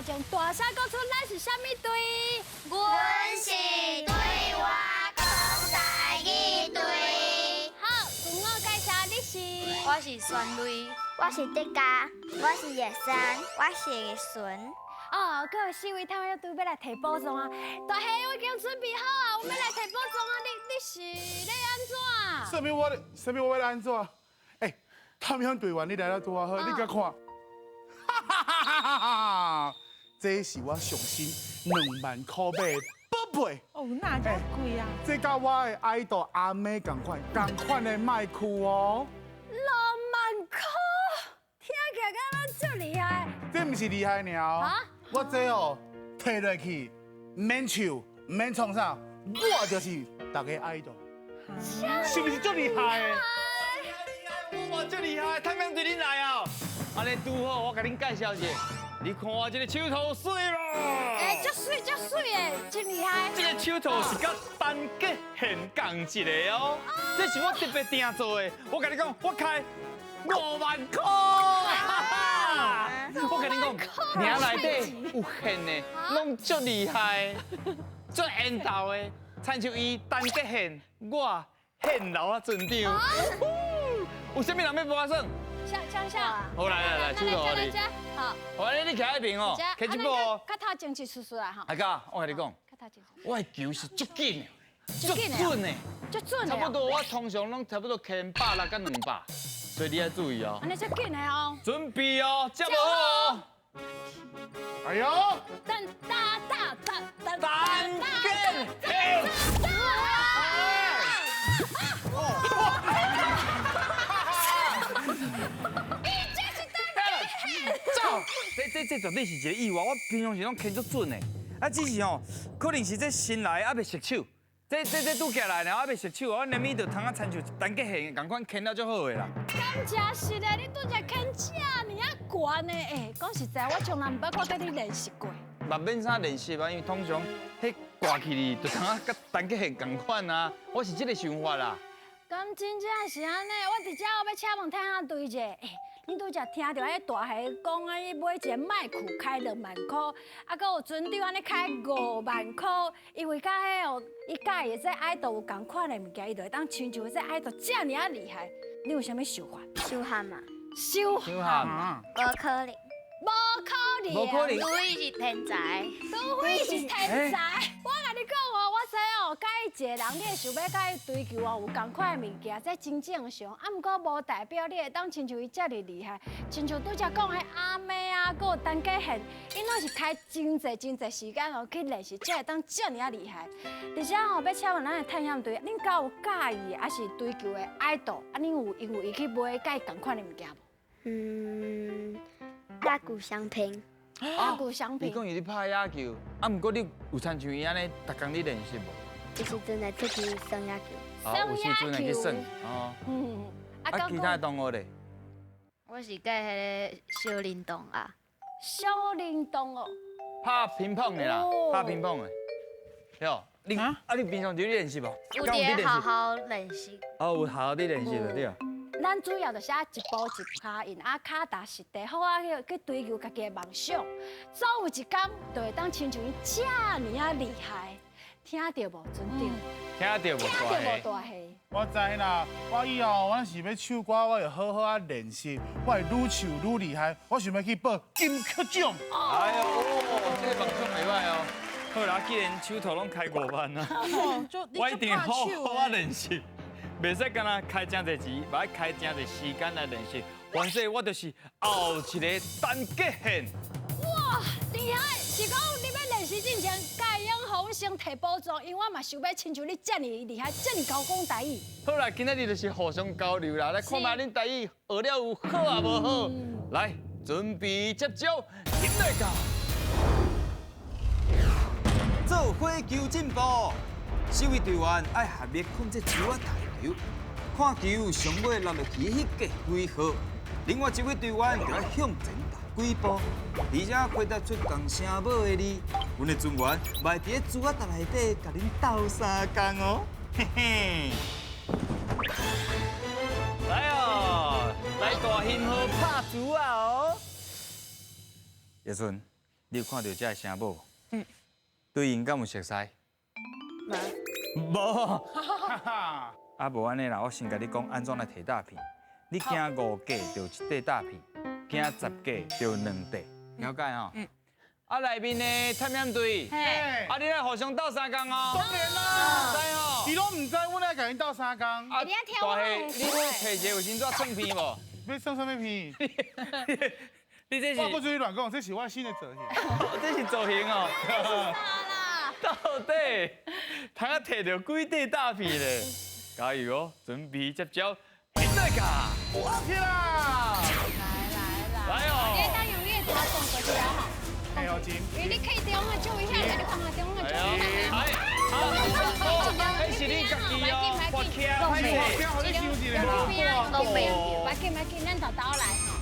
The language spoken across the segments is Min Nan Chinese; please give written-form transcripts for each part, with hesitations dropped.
頭前大聲講出咱是啥物隊？阮是對我講台語隊。好，自我介紹，你是？我是孫瑞，我是德嘉，我是葉珊，我是葉純。哦，閣有四位探險隊欲來提寶藏啊！大兄，我已經準備好啊，我欲來提寶藏啊！你是咧按怎？啥物我？啥物我欲按怎？欸，探險隊員，你來了拄仔好，你共看，哈哈哈哈哈！這是我上新2萬箍買的寶貝。哦，哪遮貴啊？這佮我的 idol 阿妹仝款，仝款的麥克哦。2萬箍，聽起來敢若足厲害。這毋是厲害爾哦，我這哦提落去，免唱，免創啥，我就是大家 idol，是毋是足厲害的？我足厲害，探險隊恁來啊！按呢拄好，我共恁介紹一下，你看我這个手套媠無？欸，足媠足媠的，真厲害。這个手套是佮陳傑憲仝一个哦，這是我特別訂做的。我共你講，我開5萬箍。我共你講，名內底有現的，攏足厲害，足緣投的，親像伊陳傑憲，我憲老仔船長。有啥物人欲無耍？像像像。好，來來來，手套你。好。好，你徛彼邊哦，開這步哦。較頭前一絲絲來吼。阿哥，我共你講，我的球是足緊的，足準的，足準的。差不多，我通常攏差不多牽160到200，所以你愛注意哦。按呢足緊的哦。準備哦，接無好哦。哎呦！噔哒哒哒噔噔跟嘿。走！這絕對是一個意外，我平常時攏牽足準的，啊，只是吼，可能是這新來猶未熟手，這拄寄來呢，猶未熟手，我連物就通啊親像陳傑憲仝款牽了足好的啦。敢誠實的，你拄才牽遮爾仔懸的，欸，講實在，我從來毋捌看過你練習過。嘛免啥練習啊，因為通常彼掛起哩就通啊佮陳傑憲仝款啊，我是這个想法啦。敢真正是按呢？我佇遮我欲請問探險隊者，欸，你拄才聽著彼大俠講啊，伊買一个麥克開2萬箍，啊，閣有船長按呢開5萬箍，因為佮彼哦，伊佮意的這 idol 有仝款的物件，伊就會當親像這 idol 遮爾仔厲害。你有啥物想法？想法嘛？想法？無可能。無可能。無可能。除非是天才。除非是天才。我共你講哦，我知哦，佮意一個人，你會想欲佮伊追求哦，有仝款的物件，這真正常。啊，毋過無代表你會當親像伊遮爾厲害。親像拄才講彼阿妹啊，閣有陳傑憲，𪜶攏是開真濟真濟時間哦去練習，才會當遮爾仔厲害。而且吼，欲請問咱的探險隊，恁敢有佮意的，抑是追求的 idol？啊，恁有因為伊去買佮伊仝款的物件無？嗯，大谷翔平。大谷翔平。你講伊咧拍野球，啊，毋過你有親像伊按呢，逐工咧練習無？有時陣會出去耍野球。哦，有時陣會去耍，哦。嗯，啊，其他同學咧？我是佮彼個小林同學。小林同學。拍乒乓的啦，拍乒乓的。對，你啊，你平常就咧練習無？有佇學校練習。哦，有學校咧練習就對。咱主要就是愛一步一跤印，啊，跤踏實地，好啊去追求家己的夢想。總有一天，就會當親像伊遮爾仔厲害，聽著無，船長？聽著無？聽著無，大俠？我知啦，我以後我是欲唱歌，我會好好仔練習，我會愈唱愈厲害。我想欲去報金曲獎。哎呦，這個夢想袂䆀哦。好啦，既然手套攏開5萬啊，我一定好好仔練習。袂使干焦開誠濟錢，嘛愛開誠濟時間來練習。反正我就是後一個陳傑憲。哇，厲害！是講你欲練習之前，蓋永予阮先提寶藏，因為我嘛想欲親像你遮爾厲害，遮爾𠢕講台語。好啦，今仔日就是互相交流啦，來看覓恁台語學了有好抑無好？來，準備接招，進來到。做火球進步，四位隊員愛合力控制球仔彈球，看球上尾落落去彼個幾號。另外一位隊員就愛向前踏幾步，而且回答出仝聲母的字。阮的船員嘛會佇咧珠仔台內底共恁鬥相共哦，嘿嘿。來哦，來大興號拍珠仔哦。葉順。你有看著這个城堡無？嗯。對𪜶敢有熟似？無。啊，無按呢啦，我先共你講按怎來提大片。你行5格就一塊大片，行10格就2塊，了解吼？嗯。啊，內面的探險隊，啊，你來互相鬥相共哦。當然啦，知吼？伊攏毋知，阮來共𪜶鬥相共。啊，大伙，你摕一個衛生紙創片無？欲創啥物片？你這是？我不准你亂講，這是我新的造型。這是造型哦。到底通啊提著幾塊大片咧？加油哦，準備接招，現在噶。 OK 啦。來來來。來哦。你當用你的頭動過去啊吼。嘿，好錢。因為你可以中啊，注意下，你看下中啊，注意下。哎，好，那是你家己哦，我徛，我徛，予你收一下。拢袂，袂緊袂緊，咱豆豆來吼。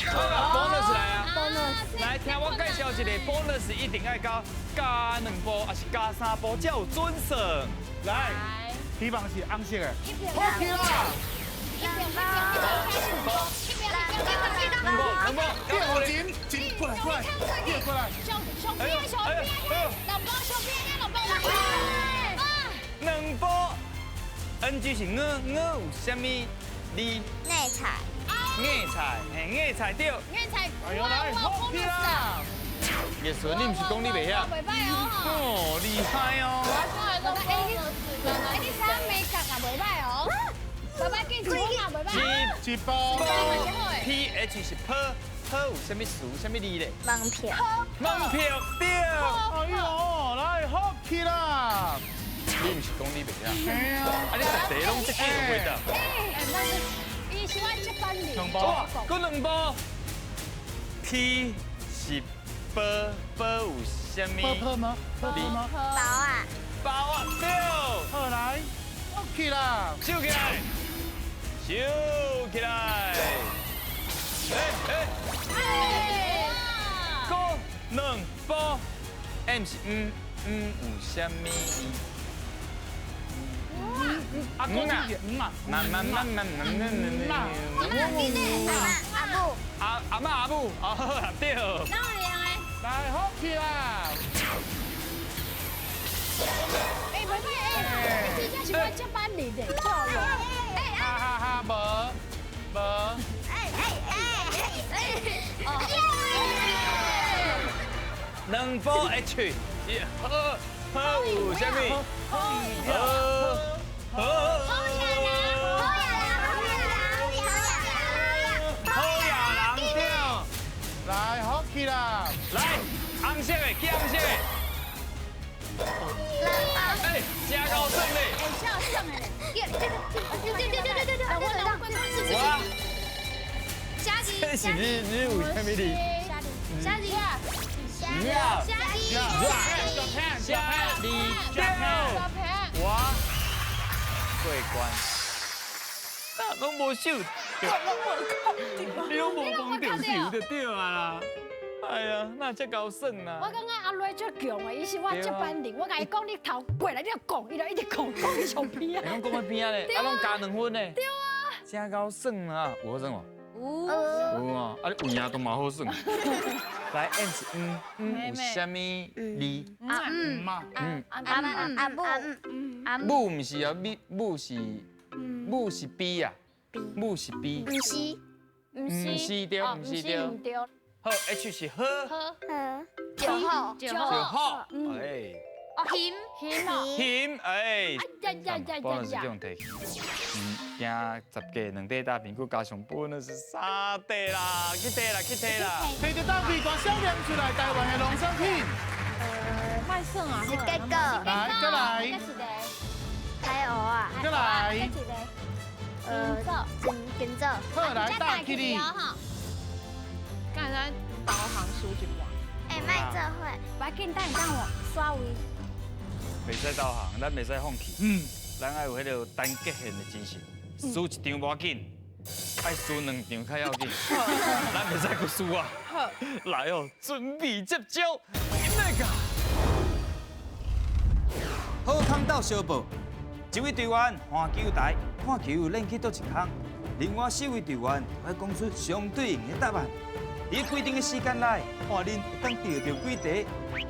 好啦，bonus 來啊！來聽我介紹一個 bonus，一定愛加加2步，還是加3步才有準算。來，希望是紅色的。好起啦！一邊一邊一邊一邊2步2步，變好錢，錢過來過來，變過來。上上邊上邊，2步上邊兩步。2步，NG 是我我有啥物字？內菜。硬菜，嘿，硬菜對。硬菜，哎呦來，好起啦！葉順，你毋是講你袂曉？袂歹哦。哦，厲害哦。哎，你啥美角啊？袂歹哦。袂歹，紧一步嘛，袂歹。一步。 P H 是坡，坡有啥物詞？啥物字咧？門票。門票對。哎呦，來，好起啦！你毋是講你袂曉？嘿啊。啊，你逐題攏這幾個回答。哎，伊是我這班的。兩步。閣2步。P 是波，波有啥物？波波嗎？波波嗎？包啊。包啊，對。好來，OK 啦。收起來，收起來。哎哎。閣2步。M 是嗯嗯有啥物字？阿公啊，嗯啊，慢慢慢慢慢慢慢慢。阿阿母。阿阿嬤阿母，哦對。哪有样的？來，好起啦！哎，袂歹哎，你真正是我這班里的，错了。哎哈哈哈，無無。哎哎哎哎。2步 H，好好有啥物？好。好，好野人對，來，好起啦！來，紅色的，去紅色的。哎，真夠算嘞！哎，真算的嘞！对对对对对对对。我，虾子，这是你有啥物字？虾子，虾子，虾子，对。我。过关，啊，攏無手，你攏無碰著手就對啊啦。哎呀，哪這夠算啊？我感覺阿瑞足強的，伊是我這班人，我共伊講你頭過來，你就講，伊就一直講，講伊上邊啊。攏講到邊啊咧，啊攏加2分咧。對啊。真夠算啊，有好算無？有。有啊，啊你有影都嘛好算。來，M 是嗯嗯有啥物字？阿姆阿阿母阿母毋是啊，母是母是 B 啊，母是 B。毋是，毋毋是對，毋是對。好，H 是好。好。就好。就好。哎。哦，咸咸哦。咸哎。呀呀呀呀呀！这种提。嗯，行10格2塊大片，閣加上bonus 3塊啦，去提啦，去提啦。提著大片，大小念出來，台灣的農產品。麥算啊。是結果。來，再來。海鷗啊。再來。金金枣。好，來打起哩。敢會使導航輸一半。哎，莫做伙。無要緊，等下等我刷位。袂使導航，咱袂使放棄。嗯。咱愛有彼个單極限的精神，輸一場無要緊，愛輸2場較要緊。咱袂使閣輸啊！好，來哦，準備接招，那個。好康鬥相報，一位隊員換球台，看球練去佗一項，另外4位隊員愛講出相對應的答案。伫规定的时间内，看恁会当钓著几块。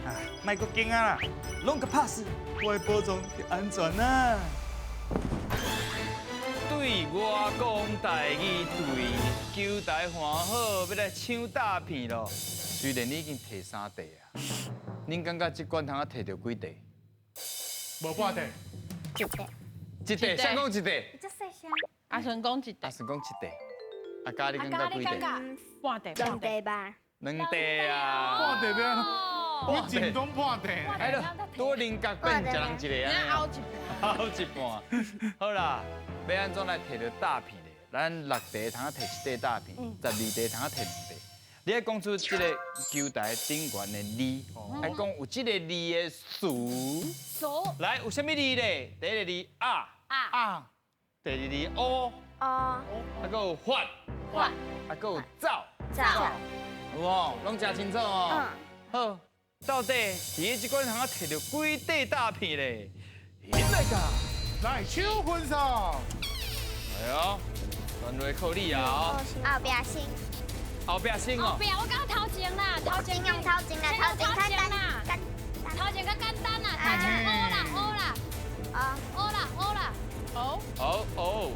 啊，莫阁惊啊啦，拢共拍死，我的宝藏就安全啦。对我讲台语对，球台换好，欲来抢大片咯。虽然你已经提三块啊，恁感觉这关通啊提著几块？无半块。一块。一块，谁讲一块？这细声。阿顺讲一块。阿顺讲一块。阿嘉你感觉几块？半块。两块吧。两块啊。半块欲按怎？我真讲半块。哎咯，拄零角变一人一个啊。凹一半。凹一半。好啦。欲按怎来提著大片咧？咱六块通啊提一块大片，12块通啊提两块。你爱讲出这个球台顶悬的字，爱讲有这个字的词。词。来，有啥物字咧？第一个字啊啊，第二字乌乌，啊，阁有发发，啊，阁有走走，有哦，拢真清楚哦。好，到底伫这关通啊提著几块大片咧？来个，来抢分数。哎呦，全落靠你啊！后壁先，后壁先哦。后壁我讲头前啦，头前用头前啦，头前较简单，头前较简单啦，头前乌啦乌啦，乌啦乌啦，乌乌乌乌乌乌，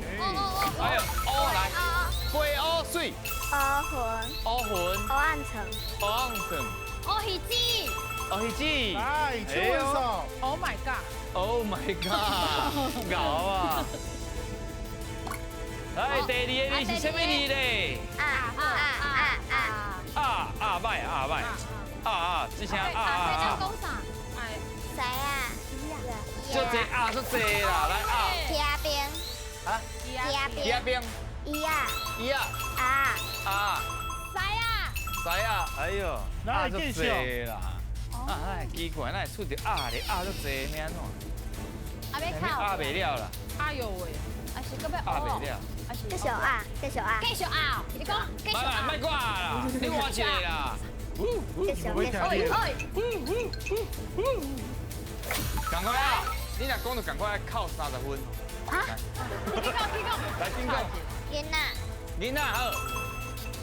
哎呦，乌来，飞乌水，乌云，乌云，乌暗层，乌暗层，乌鱼子，乌鱼子，来抢分数，Oh my god， Oh my god，牛啊！来，第二个字是啥物字咧？啊啊啊啊啊啊歹啊歹啊啊，这声啊啊啊！讲啥？谁啊？足济啊，足济啦，来啊！骑兵。啊？骑兵。骑兵。伊啊。伊啊。啊。啊。谁啊？谁啊？哎呦，啊足济啦！啊，那奇怪，哪会出著啊咧？啊足济，欲按怎？啊欲哭。啊袂了啦。哎呦喂！啊是阁欲啊袂了。继续啊，继续啊，继续啊！你讲继续啊！莫挂啦，你换一个啦。继续，继续。赶快啊！你若讲就赶快扣30分。啊？你讲，你讲。来，请讲。囡仔。囡仔好。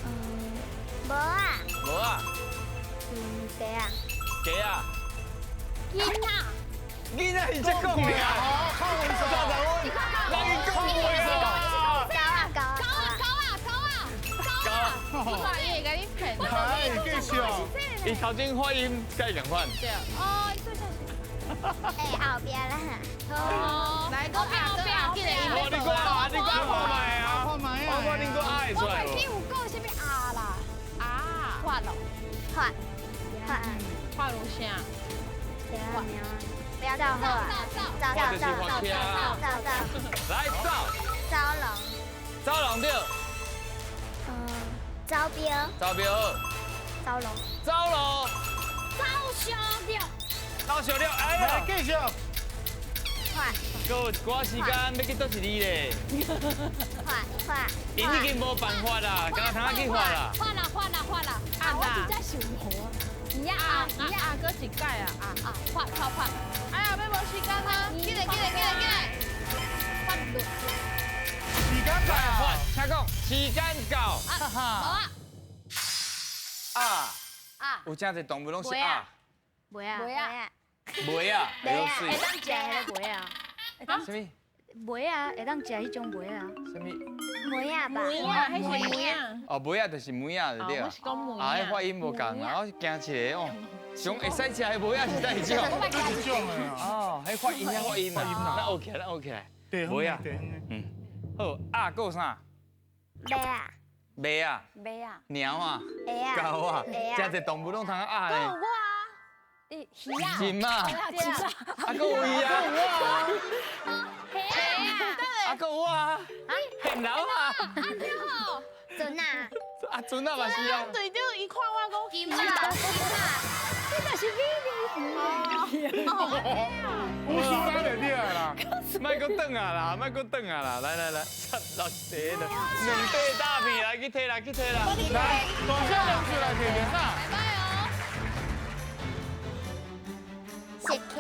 嗯，无啊。无啊。嗯，鸡啊。鸡啊。囡仔。囡仔是这讲的啊。扣分数30分。人伊讲话啊。高啊高啊高啊高啊高啊！我伊会共你骗。来，继续。伊头前发音佮伊仝款。对。哦，对对。哎，后壁啦。哦。来，后壁后壁，记得伊哦，你讲啊，你讲看觅啊，看觅啊。我看恁阁爱出来我袂记有讲啥物啊啦。啊。发咯。发。发。发如啥？不要走好啊！走走走走走走。来走。走龙。走龙对。嗯，招标。招标。走龙。走龙。走小了。走小了，哎呀，继续。快。阁有一寡时间，欲去佗一字咧。快快。𪜶已经无办法啦，敢若通去发啦。发啦发啦发啦！啊，我真正想无。鱼啊鱼啊，阁一摆啊啊啊！发发发！哎呀，欲无时间啊！起来起来起来起来！发落。时间到。请讲，时间到。哈哈。啊啊！有真济动物拢是啊。袂啊。袂啊。袂啊。会当食彼个袂啊。啥物？梅仔，会当食彼种梅仔。啥物？梅仔吧。梅仔，彼是梅仔。哦，梅仔就是梅仔就对啊。我是讲梅仔。啊，彼发音无仝啊，我是惊一个哦。上会使食的梅仔是哪一种？这一种的哦，彼发音，彼发音啊。咱学起来，咱学起来。梅仔。嗯。好，啊，阁有啥？马仔。马仔。马仔。猫啊。鸭狗啊。真济动物拢通啊咧。阁有我啊。你鱼啊。金啊。啊，阁有伊啊。啊，阁有我啊。现老啊。啊对哦。船啊。啊，船啊嘛是啊。对着伊看我讲金啊，金啊，这就是美丽鱼。有输咱就对啦。莫阁转啊啦，莫阁转啊啦，来来来，六块了，两块大片来去提啦，去提啦。来，大小两出来提点啥？拜拜哦。食起。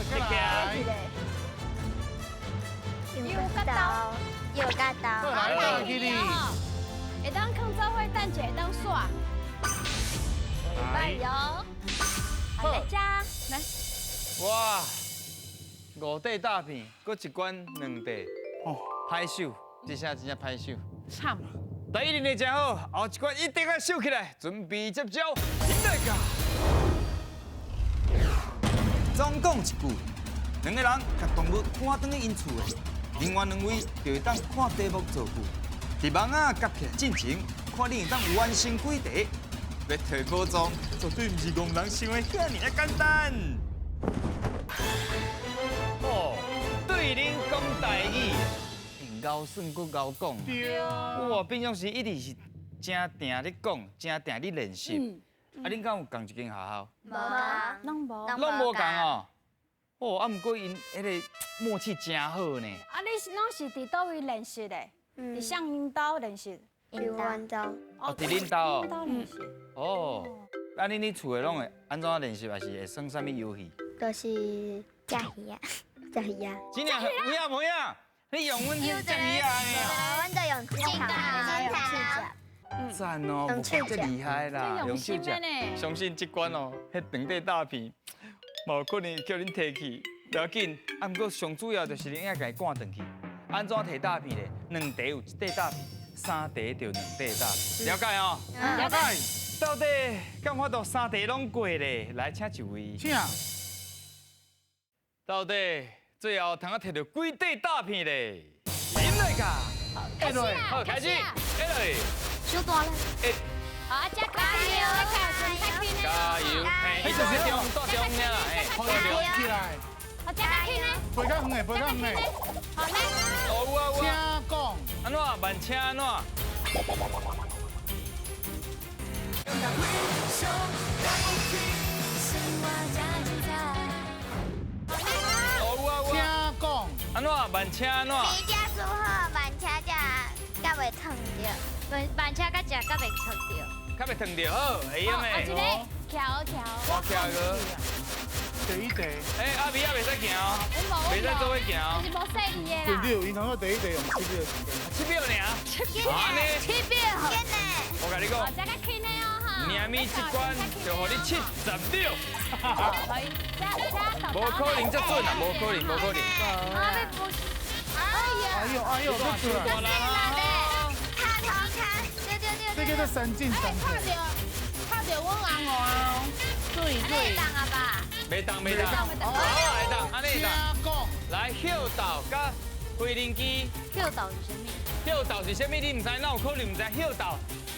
食起。油甲豆，油甲豆。来啦，去哩。会当囥做伙，等者会当煞。哇，5块大片，阁一关2块，哦，歹守，这下真正歹守。惨。第一练得真好，后一关一定要收起来，准备接招，来噶。总共一句，2个人共动物赶转去𪜶厝的，另外2位就会当看题目造句。伫网仔夹起来进前，看你会当完成几题。欲提宝藏，绝对毋是戆人想的遐尔仔简单。哦，对恁讲台语，𠢕算阁𠢕讲。对。哇，平常时一直是诚定咧讲，诚定咧练习。啊，恁敢有仝一间学校？无啊，拢无，拢无仝哦。哦，啊，毋过𪜶彼个默契真好呢。啊，你是拢是伫佗位练习的？伫啥𪜶兜练习？伫阮兜。哦，伫恁兜哦。兜练习。哦，啊，恁伫厝的拢会按怎练习，还是会耍啥物游戏？就是食鱼仔，食鱼仔。真正有影无影？你用阮彼食鱼仔呢？阮就用剪刀，用手食。赞哦，这厉害啦，用手食。相信这关哦，彼长块大片，嘛有可能会叫恁提去，不要紧。啊，毋过上主要就是恁爱共伊赶转去。按怎提大片咧？2块有1块大片，3块就2块大片。了解哦。了解。到底敢有法度3块拢过咧？来，请一位。请。到底最后通啊提著几块大片咧？赢来噶！开始啦！好，开始。来。小大了。好，加油！加油！嘿，就是中大中尔啦，嘿，好，起来。好，加轻呢？飞较远的，飞较远的。好来。哦，有啊有啊。请讲。按怎？慢车按怎？哦，有啊有啊。请讲。按怎？慢车按怎？你驾驶好，慢车才较袂烫著。慢车较食较袂烫著。较袂烫著，好，会用的。啊，一个翘翘。我翘个。第一题。哎，阿美也袂使行哦，袂使做伙行哦。是无细意的啦。对，𪜶头先第一题用7秒时间。 7秒尔。7秒。7秒。我共你讲。这较轻的哦哈。明明这关就予你70秒。无可能这准啊，无可能，无可能。哎呦哎呦，这准。这叫做三进三退。拍到阮翁啊！对对。当啊吧？袂当袂当，好来当，按呢当。来，歇斗佮飞轮机。歇斗是啥物？歇斗是啥物？你毋知，哪有可能毋知？歇斗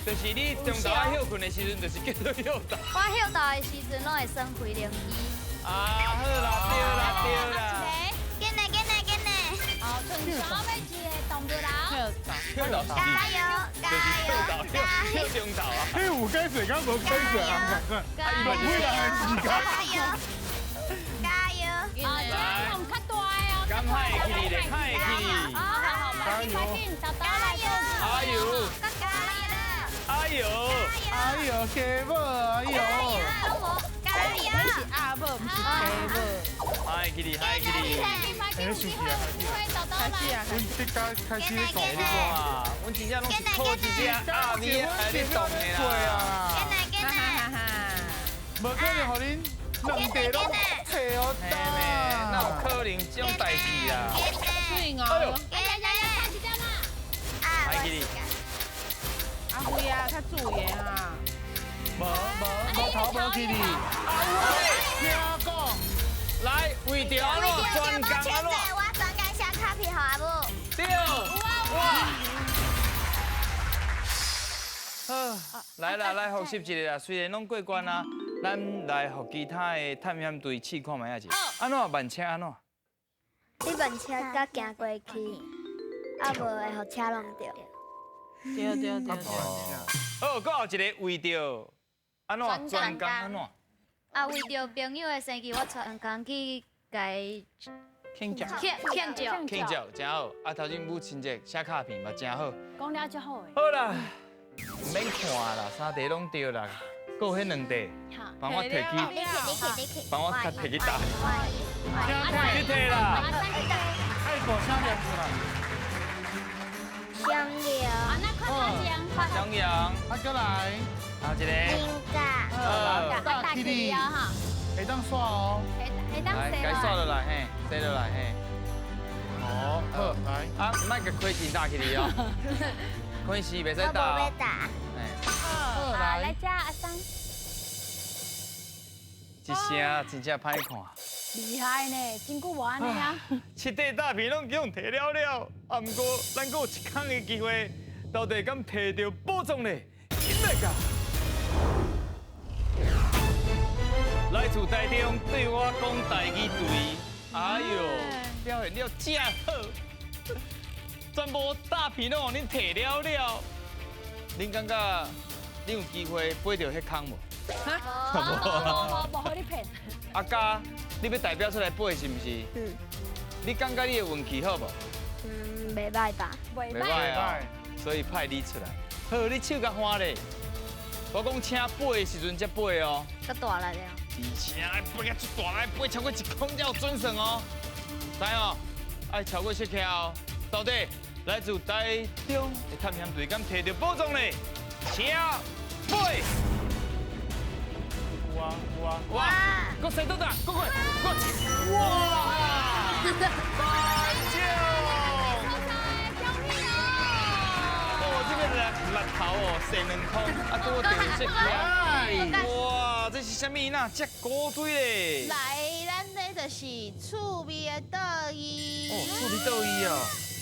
就是你中昼仔歇困的时阵，就是叫做歇斗。我歇斗的时阵，拢会耍飞轮机。啊，好啦，对啦，对啦。紧来紧来紧来。好，剩下尾一个动物人。歇斗是。加油加油加油！歇中昼啊。彼有解释，敢无解释啊？加油！加油！加油！啊，这弄较大的哦。敢歹会起哩咧，歹会起哩。好好好，快紧快紧，豆豆来。哎呦！加油！哎呦！哎呦，鸡母，哎呦！加油！你是阿母，毋是鸡母。歹起哩，歹起哩。哎，生气啊！开始啊！阮这刚开始咧讲哇，阮真正拢是靠一只阿咪来咧动的啦。紧来紧来！无可能予恁2块拢提予担。哪有可能这种代志啊？对哦。哎呀呀呀，差一点啊！歹起哩。阿辉啊，较注意啊。无无无头无起哩。听讲。来，为著按怎？专工按怎？我专工写卡片予阿母。对。哇。好，来啦，来复习一下啦。虽然拢过关啊，咱来予其他的探险队试看觅仔者。按怎慢车按怎？你慢车佮行过去，啊无会予车弄著。对对对对。好，阁后一个为著按怎？专工按怎？啊，为著朋友的生日，我专工去共伊庆祝，庆祝，庆祝，真好。啊，头前母亲节写卡片嘛，真好。讲了足好的。好啦，毋免看啦，3题拢对啦，阁有彼2题，帮我提去，帮我较提去打。去提啦。爱国声念出来。香料。啊，那快快讲。香阳。啊，阁来。啊，一个。金甲。大起哩。会当刷哦。會當來，該刷落來嘿，洗落來嘿。哦，好，來，啊，莫共開錢打起來哦，開時袂使打哦。好，來遮阿桑。一聲真正歹看。厲害呢，真久無按呢啊。七塊詐片攏予人提了了，啊，毋過咱閣有一空的機會，到底敢提著寶藏呢？緊來共！來自台中對我講台語隊，哎喲，表現了真好，全部詐片攏予恁提了了，恁感覺恁有機會飛著彼空無？無無無，無予你騙。阿嘉，你欲代表出來飛是毋是？嗯。你感覺你的運氣好無？嗯，袂䆀吧。袂䆀啊，所以派你出來。好，你手共換咧。我講請飛的時陣才飛哦。較大力了。而且愛飛甲足大力，飛超過一公才有準算哦。知哦，愛超過7徛哦。到底來自台中的探險隊敢提著寶藏咧？請飛。哇哇哇！閣洗倒轉，閣過，閣哇！大獎！哦，這個六六頭哦，踅兩空，啊，拄好著色起。哇，這是啥物呐？這古錐咧！來，咱這就是趣味的桌椅。哦，趣味桌椅哦。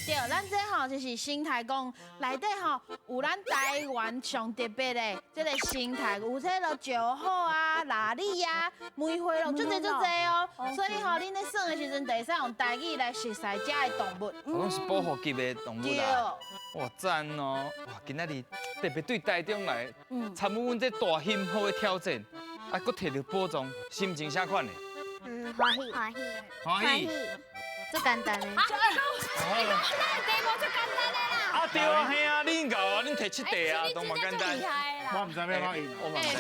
對，咱這吼就是生態宮內底吼有咱台灣上特別的這個生態，有這个石虎啊、臘李啊、梅花鹿，足濟足濟哦。所以吼，恁咧耍的時陣，就會使用台語來熟悉遮的動物。攏是保護級的動物啦。哇，讚哦！哇，今仔日特別對台中來參與阮這大型好的挑戰，啊，閣提著寶藏，心情啥款的？嗯，歡喜，歡喜，歡喜。足簡單的。啊，你講咱的題目足簡單的啦。啊對啊，嘿啊，恁𠢕啊，恁提七題啊，都嘛簡單。我毋知欲按怎應，我嘛毋知影。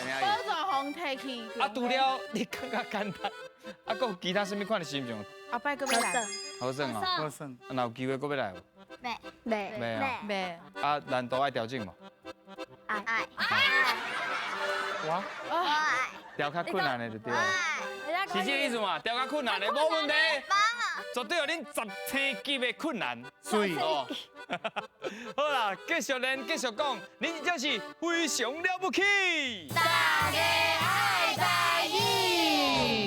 寶藏予提去。啊，除了你感覺簡單，啊，閣有其他啥物款的心情？後擺閣欲來。好耍哦。好耍。啊，若有機會閣欲來無？袂。袂。袂啊。袂。啊，難度愛調整無？愛。愛。我。調較困難的就對了。是這個意思嘛？調較困難的，無問題。絕對予恁10星級的困難。水哦。好啦，繼續練，繼續講，恁這是非常了不起。大家愛台語。